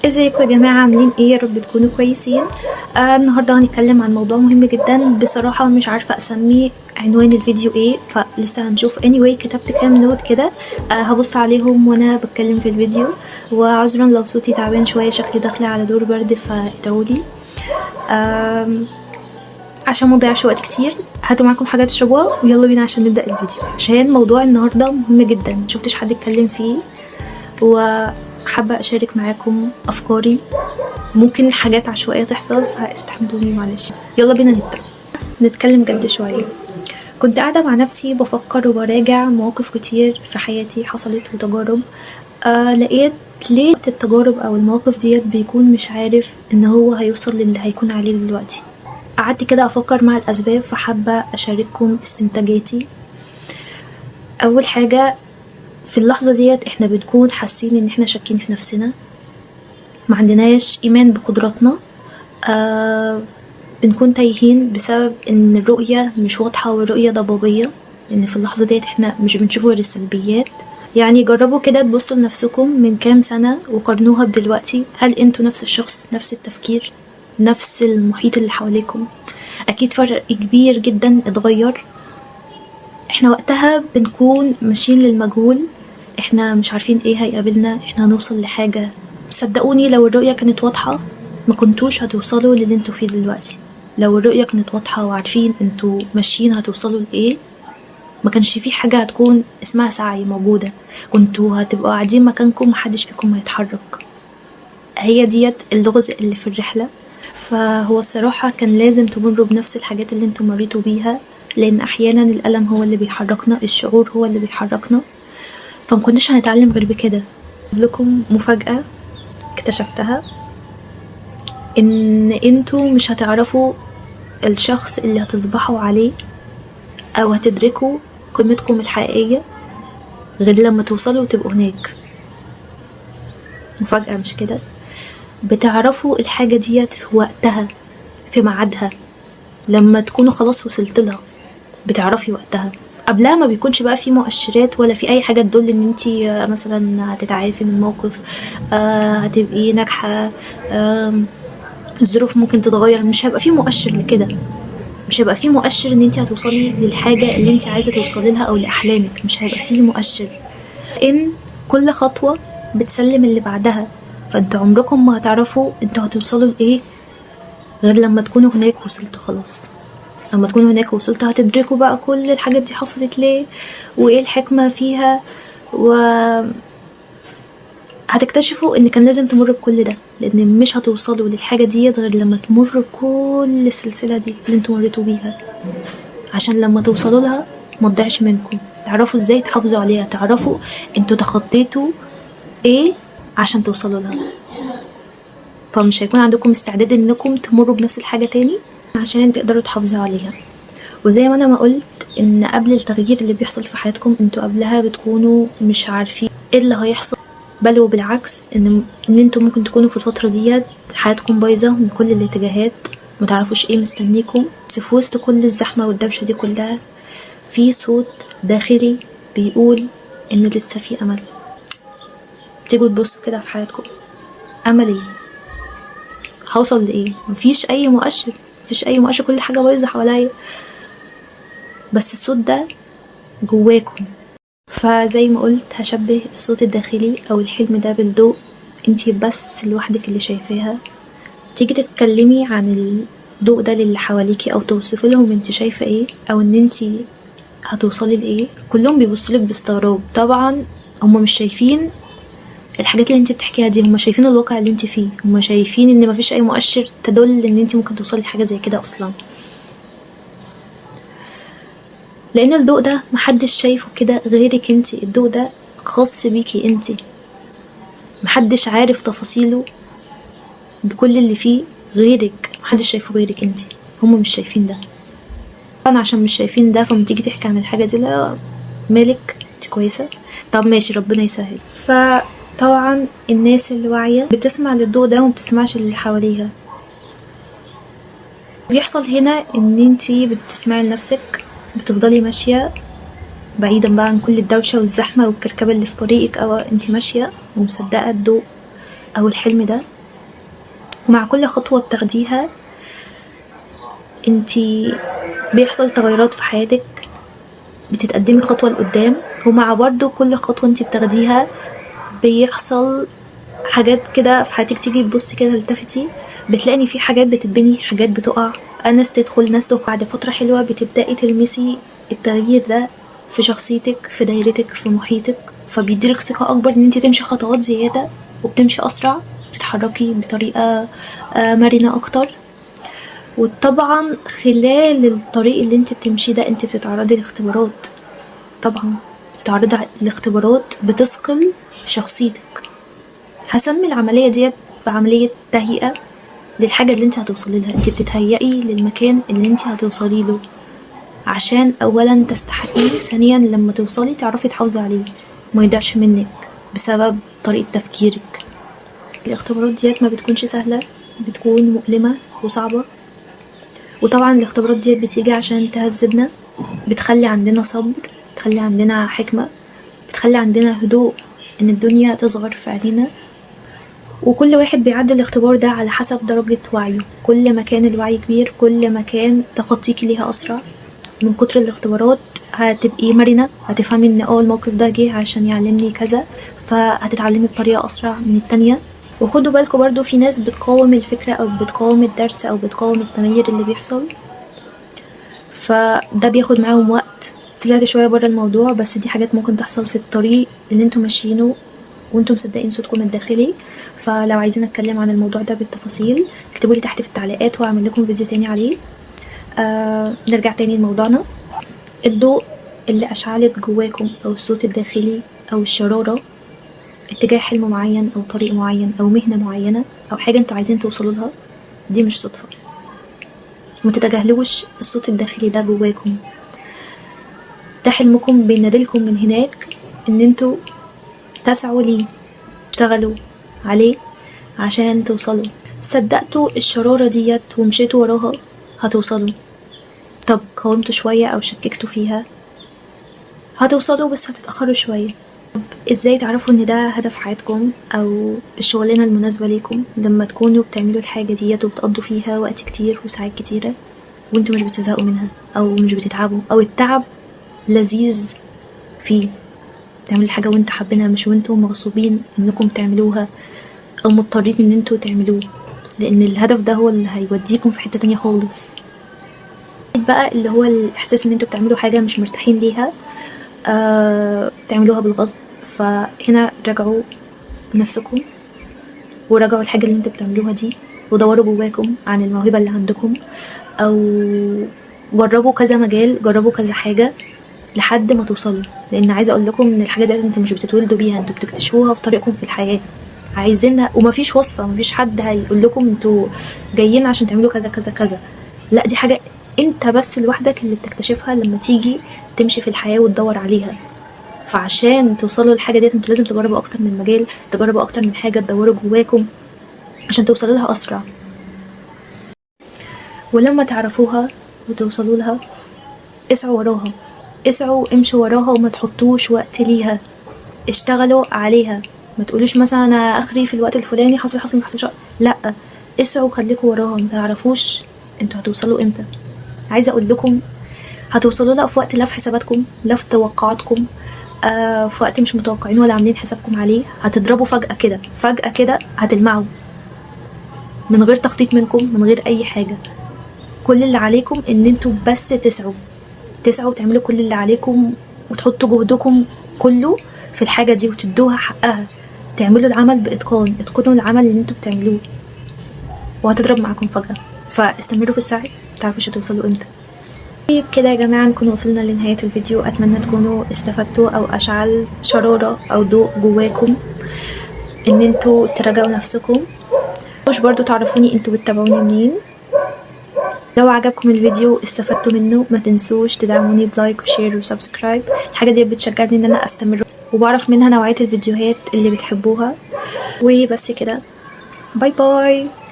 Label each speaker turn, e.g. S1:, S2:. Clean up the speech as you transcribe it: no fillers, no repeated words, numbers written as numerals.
S1: ازيكم يا جماعة، عاملين ايه؟ يا رب تكونوا كويسين. النهاردة هنتكلم عن موضوع مهم جدا. بصراحة مش عارفة اسمي عنوان الفيديو ايه، فلسه هنشوف. anyway كتبت كام note كده، هبص عليهم وانا بتكلم في الفيديو. وعذرا لو صوتي تعبان شوية، شكلي داخلة على دور برد، فادعولي. عشان ما نضيعش وقت كتير، هاتوا معاكم حاجة تشربوها ويلا بينا عشان نبدأ الفيديو، عشان موضوع النهاردة مهم جدا، مشوفتش حد اتكلم فيه، وحابة أشارك معاكم أفكاري. ممكن حاجات عشوائية تحصل فاستحملوني معلش. يلا بينا نبدأ نتكلم جد شوية. كنت قاعدة مع نفسي بفكر وبراجع مواقف كتير في حياتي حصلت وتجارب. لقيت ليه التجارب أو المواقف ديت بيكون مش عارف إن هو هيوصل للي هيكون عليه دلوقتي. قعدت كده أفكر مع الأسباب، فحابة أشارككم استنتاجاتي. أول حاجة، في اللحظة ديت احنا بنكون حاسين ان احنا شاكين في نفسنا، ما عندناش ايمان بقدراتنا، بنكون تايهين بسبب ان الرؤية مش واضحة والرؤية ضبابية، لان في اللحظة ديت احنا مش بنشوف غير السلبيات. جربوا كده تبصوا لنفسكم من كام سنة وقارنوها بدلوقتي، هل انتوا نفس الشخص، نفس التفكير، نفس المحيط اللي حواليكم؟ اكيد فرق كبير جدا اتغير. احنا وقتها بنكون ماشيين للمجهول، احنا مش عارفين ايه هيقابلنا، احنا هنوصل لحاجة. صدقوني لو الرؤية كانت واضحة ما كنتوش هتوصلوا للي انتوا فيه دلوقتي. لو الرؤية كانت واضحة وعارفين انتوا ماشيين هتوصلوا لإيه، ما كانش في حاجة هتكون اسمها سعي موجودة، كنتوا هتبقوا قاعدين مكانكم، محدش فيكم هيتحرك. هي ديت اللغز اللي في الرحلة. فهو الصراحة كان لازم تمروا بنفس الحاجات اللي انتوا مريتوا بيها، لأن أحيانا الألم هو اللي بيحركنا، الشعور هو اللي بيحركنا، فما كناش هنتعلم غير بكده. لكم مفاجأة اكتشفتها، إن انتوا مش هتعرفوا الشخص اللي هتصبحوا عليه أو هتدركوا قيمتكم الحقيقية غير لما توصلوا وتبقوا هناك. مفاجأة مش كده؟ بتعرفوا الحاجة ديت في وقتها، في ميعادها، لما تكونوا خلاص وصلت لها بتعرفي وقتها. قبلها ما بيكونش بقى في مؤشرات ولا في اي حاجة تدل ان انتي مثلا هتتعافي من موقف، هتبقي ناجحة، الظروف ممكن تتغير. مش هيبقى في مؤشر لكده، مش هيبقى في مؤشر ان انتي هتوصلي للحاجة اللي انتي عايزة توصلي لها او لأحلامك. مش هيبقى في مؤشر ان كل خطوة بتسلم اللي بعدها، فانتوا عمركم ما هتعرفوا انتوا هتوصلوا لايه غير لما تكونوا هناك وصلتوا خلاص. لما تكونوا هناك وصلتوا هتدركوا بقى كل الحاجات دي حصلت ليه وايه الحكمة فيها، و هتكتشفوا ان كان لازم تمروا بكل ده، لان مش هتوصلوا للحاجة دي غير لما تمروا بكل السلسلة دي اللي انتوا مريتوا بيها، عشان لما توصلوا لها ما تضيعش منكم، تعرفوا ازاي تحافظوا عليها، تعرفوا انتوا تخطيتوا ايه عشان توصلوا لها. فمش هيكون عندكم استعداد انكم تمروا بنفس الحاجة تاني عشان تقدروا تحافظوا عليها. وزي ما انا ما قلت ان قبل التغيير اللي بيحصل في حياتكم انتوا قبلها بتكونوا مش عارفين ايه اللي هيحصل، بل وبالعكس ان انتوا ممكن تكونوا في الفترة ديت حياتكم بايظة من كل الاتجاهات، ما تعرفوش ايه مستنيكم. بس في وسط كل الزحمة والدوشة دي كلها في صوت داخلي بيقول ان لسه في امل. تيجوا تبصوا كده في حياتكم، امل ايه؟ هوصل لايه؟ مفيش اي مؤشر، مفيش اي مؤشر، كل حاجة بايظة حواليا، بس الصوت ده جواكم. فزي ما قلت هشبه الصوت الداخلي او الحلم ده بالضوء، انتي بس لوحدك اللي شايفاها. تيجي تتكلمي عن الضوء ده للي حواليكي او توصفي لهم انتي شايفة ايه او ان انتي هتوصلي لايه، كلهم بيبصولك باستغراب. طبعا هما مش شايفين الحاجات اللي انتي بتحكيها دي، هما شايفين الواقع اللي انتي فيه، هما شايفين ان مفيش اي مؤشر تدل ان انتي ممكن توصلي لحاجة زي كده اصلا، لان الضوء ده محدش شايفه كده غيرك انتي. الضوء ده خاص بيكي انتي، محدش عارف تفاصيله بكل اللي فيه غيرك، محدش شايفه غيرك انتي، هما مش شايفين ده. طبعا عشان مش شايفين ده فما تيجي تحكي عن الحاجة دي، لا مالك انتي كويسة، طب ماشي ربنا يسهل. فطبعا الناس اللي واعية بتسمع للضوء ده وما بتسمعش اللي حواليها. بيحصل هنا ان انتي بتسمعي لنفسك، بتفضلي ماشية بعيدا بقى عن كل الدوشة والزحمة والكركبة اللي في طريقك، او انتي ماشية ومصدقة الضوء او الحلم ده. ومع كل خطوة بتاخديها انتي بيحصل تغيرات في حياتك، بتتقدمي خطوة لقدام، ومع برضو كل خطوة انتي بتاخديها بيحصل حاجات كده في حياتك. تيجي تبصي كده تلتفتي بتلاقي ان في حاجات بتتبني، حاجات بتقع، ناس تدخل ناس تخرج. بعد فترة حلوة بتبدأي تلمسي التغيير ده في شخصيتك، في دايرتك، في محيطك، فبيديلك ثقة أكبر إن انتي تمشي خطوات زيادة، وبتمشي أسرع، بتتحركي بطريقة مرنة أكتر. وطبعا خلال الطريق اللي انتي بتمشيه ده انتي بتتعرضي لاختبارات، طبعا بتتعرضي لاختبارات بتثقل شخصيتك. هسمي العملية ديت بعملية تهيئة للحاجة اللي انت هتوصلي لها. انت بتتهيئي للمكان اللي انت هتوصلي له عشان اولا تستحقيه، ثانيا لما توصلي تعرفي تحافظي عليه ما يضيعش منك بسبب طريقة تفكيرك. الاختبارات ديت ما بتكونش سهلة، بتكون مؤلمة وصعبة، وطبعا الاختبارات ديت بتيجي عشان تهذبنا، بتخلي عندنا صبر، بتخلي عندنا حكمة، بتخلي عندنا هدوء ان الدنيا تصغر في عينينا. وكل واحد بيعدي الاختبار ده على حسب درجة وعيه، كل ما كان الوعي كبير كل ما كان تخطيكي ليها أسرع. من كتر الاختبارات هتبقي مرنة، هتفهمي ان الموقف ده جه عشان يعلمني كذا، فهتتعلمي بطريقة أسرع من التانية. وخدوا بالكم برضو في ناس بتقاوم الفكرة أو بتقاوم الدرس أو بتقاوم التغيير اللي بيحصل، فده بياخد معاهم وقت. طلعت شوية برا الموضوع، بس دي حاجات ممكن تحصل في الطريق اللي انتوا ماشيينه وانتم مصدقين صوتكم الداخلي. فلو عايزين اتكلم عن الموضوع ده بالتفاصيل اكتبوا لي تحت في التعليقات واعمل لكم فيديو تاني عليه. نرجع تاني لموضوعنا. الضوء اللي اشعلت جواكم او الصوت الداخلي او الشرارة اتجاه حلم معين او طريق معين او مهنة معينة او حاجة انتوا عايزين توصلوا لها، دي مش صدفة. ما تتجاهلوش الصوت الداخلي ده جواكم، ده حلمكم بينادلكم من هناك ان انتوا تسعوا ليه، تشتغلوا عليه عشان توصلوا. صدقتوا الشرارة ديت ومشيتوا وراها هتوصلوا. طب قاومتوا شوية او شككتوا فيها هتوصلوا، بس هتتأخروا شوية. طب ازاي تعرفوا ان ده هدف حياتكم او الشغلانة المناسبة ليكم؟ لما تكونوا بتعملوا الحاجة ديت وبتقضوا فيها وقت كتير وساعات كتيرة وانتوا مش بتزهقوا منها او مش بتتعبوا، او التعب لذيذ فيه. تعملوا الحاجة وانتوا حابينها، مش وانتوا مغصوبين انكم تعملوها او مضطرين ان انتوا تعملوه، لان الهدف ده هو اللي هيوديكم في حتة تانية خالص. بقى اللي هو الاحساس ان انتوا بتعملوا حاجة مش مرتاحين ليها، تعملوها بالغصب. فهنا راجعوا نفسكم وراجعوا الحاجة اللي انتوا بتعملوها دي، ودوروا جواكم عن الموهبة اللي عندكم، او جربوا كذا مجال، جربوا كذا حاجة لحد ما توصلوا. لان عايزه اقول لكم ان الحاجة دي انتوا مش بتتولدوا بيها، انتوا بتكتشفوها في طريقكم في الحياة، عايزينها. ومفيش وصفه، مفيش حد هيقول لكم انتوا جايين عشان تعملوا كذا كذا كذا، لا، دي حاجة انت بس لوحدك اللي بتكتشفها لما تيجي تمشي في الحياة وتدور عليها. فعشان توصلوا للحاجة ديت انتوا لازم تجربوا اكتر من مجال، تجربوا اكتر من حاجة، تدوروا جواكم عشان توصلوا لها اسرع. ولما تعرفوها وتوصلوا لها اسعوا وراها، اسعوا امشوا وراها وما تحطوش وقت ليها، اشتغلوا عليها. ما تقولوش مثلا انا اخري في الوقت الفلاني حصل حصل ما حصلش، لا، اسعوا وخليكوا وراها. ما تعرفوش انتوا هتوصلوا امتى. عايزه اقول لكم هتوصلوا لها في وقت لا في حساباتكم لا في توقعاتكم، في وقت مش متوقعين ولا عاملين حسابكم عليه. هتضربوا فجأة كده، فجأة كده هتلمعوا من غير تخطيط منكم، من غير اي حاجة. كل اللي عليكم ان انتوا بس تسعوا، تسعوا وتعملوا كل اللي عليكم وتحطوا جهدكم كله في الحاجة دي وتدوها حقها، تعملوا العمل بإتقان، اتقنوا العمل اللي انتوا بتعملوه، وهتضرب معاكم فجأة. فاستمروا في السعي، متعرفوش هتوصلوا امتى. طيب كده يا جماعة نكون وصلنا لنهاية الفيديو. أتمنى تكونوا استفدتوا أو أشعل شرارة أو ضوء جواكم إن انتوا تراجعوا نفسكم. مش برضو تعرفوني انتوا بتتابعوني منين. لو عجبكم الفيديو استفدتوا منه ما تنسوش تدعموني ب like و share و subscribe. الحاجة دي بتشجعني ان انا استمر وبعرف منها نوعية الفيديوهات اللي بتحبوها. وبس كده، bye bye.